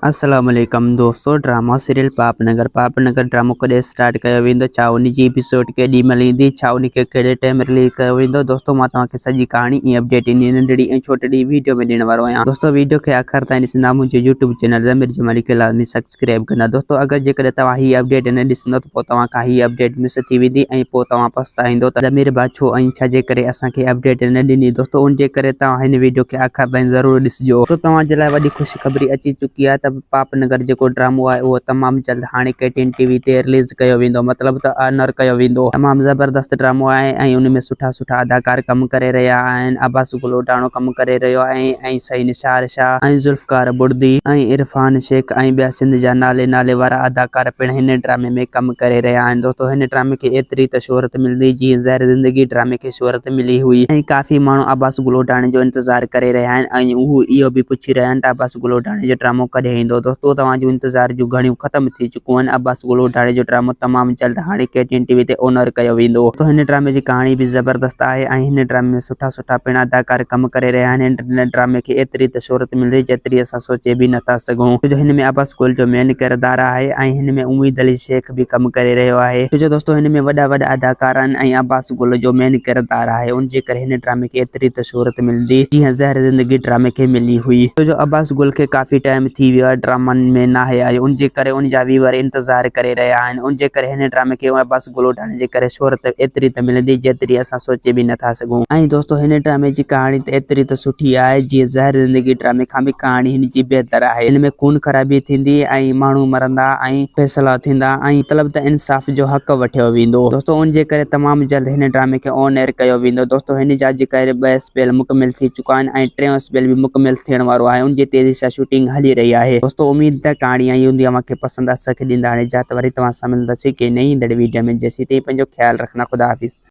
السلام عليڪم دوستو ڊراما سيريل پاپ نگر پاپ نگر ڊرامو ڪڏهن اسٽارٽ ڪيو ويندو ڇا ان جي ايپيسوڊ ڪيڏي مهل ايندي ڇا ان کي ڪهڙي ٽائيم رليز ڪيو ويندو دوستو مان توهان کي سڄي ڪهاڻي ۽ اپڊيٽ انهي ننڍڙي ۽ ڇوٽڙي ويڊيو ۾ ڏيڻ وارو آهيان دوستو ويڊيو کي آخر تائين ڏسندا منهنجو يوٽيوب چينل ضمير جمالي کي لازمي سبسڪرائب ڪندا دوستو اگر جيڪڏهن توهان هي اپڊيٽ نه ڏسندو ته پوء توهان کان هي اپڊيٽ مس ٿي ويندي ۽ پوء توهان پڇتائيندو ته ضمير ڀاء ڇو ۽ ڇا جي ڪري اسان کي اپڊيٽ نه ڏني دوستو ان جي ڪري توهان هن ويڊيو کي آخر تائين ضرور ڏسجو دوستو توهان جي لاء وڏي خوش خبري اچي چڪي آهي ته پاپ نگر جيڪو ڊرامو آهي اهو تمام جلد هاڻي ڪي ٽي اين ٽي وي تي رليز ڪيو ويندو مطلب ته آنر ڪيو ويندو. تمام زبردست ڊرامو آهي ۽ ان ۾ سٺا سٺا اداڪار ڪم ڪري رهيا آهن عباس گل اوڍاڻو ڪم ڪري رهيو آهي ۽ سائين نثار شاهه ۽ ذوالفقار بڙدي ۽ عرفان شيخ ۽ ٻيا سنڌ جا نالي نالي وارا اداڪار پڻ هن ڊرامي ۾ ڪم ڪري رهيا آهن دوستو هن ڊرامي کي ايتري ته شهرت ملندي جيئن زهر زندگي ڊرامي کي شهرت ملي هئي ۽ ڪافي ماڻهو عباس گل اوڍاڻي جو انتظار ڪري رهيا آهن ۽ هو اهو به پڇي رهيا آهن ته عباس گل اوڍاڻي جو ڊرامو ڪڏهن ايندو دوستو توهان جون انتظار جون گهڙيون ختم ٿي چڪون آهن عباس گل اوڍاڻي جو ڊرامو تمام جلد هاڻي ڪي ٽي اين ٽي وي تي اونر ڪيو ويندو دوستو هن ڊرامي جي ڪهاڻي به زبردست آهي ۽ هن ڊرامي ۾ سٺا سٺا پڻ اداڪار ڪم ڪري رهيا آهن هن ڊرامي کي ايتري ته شهرت ملي جيتري اسان سوچي به نٿا سگهون ڇو جو هن ۾ عباس گل جو مين ڪردار آهي ۽ هن ۾ اميد علي شيخ به ڪم ڪري رهيو آهي ڇو جو دوستو هن ۾ وڏا وڏا اداڪار آهن ۽ عباس گل جو مين ڪردار آهي ان جي ڪري هن ڊرامي کي ايتري ته شهرت ملندي جيئن زهر زندگي ڊرامي کي ملي هئي ڇو جو عباس گل کي ڪافي ٽائيم ٿي ويو آهي ڊرامن ۾ ناهي آيو ان جي ڪري ان جا ويور انتظار ڪري رهيا آهن ان جي ڪري هن ڊرامي کي عباس گل اوڍاڻي جي ڪري شهرت ايتري ته ملندي جيتري اسان سوچي به نٿا سگهون ۽ دوستو هن ڊرامي جي ڪهاڻي ته ايتري ته سٺي آهي جيئن زهر زندگي ڊرامي کان به ڪهاڻي هن جي بهتر آهي هن ۾ خون خرابي ٿيندي ۽ ماڻهو مرندا ۽ فيصلا ٿيندا ۽ مطلب ته انصاف جو حق وٺيو ويندو دوستو ان جي ڪري تمام جلد هن ڊرامي کي آن ايئر ڪيو ويندو دوستو هن جا جيڪا ٻه اسپيل مڪمل ٿي چڪا آهن ۽ ٽيون اسپيل به مڪمل ٿيڻ وارو آهي ان جي تيزي سان شوٽنگ هلي رهي آهي دوستو اميد ته ڪهاڻي آئي هوندي اوهان کي پسند اسان کي ڏيندا هاڻي اجازت وري توهان سان ملنداسين ڪنهن نئين ايندڙ ويڊيو ۾ جيسين تائين پنهنجو خيال رکندا خدا حافظ.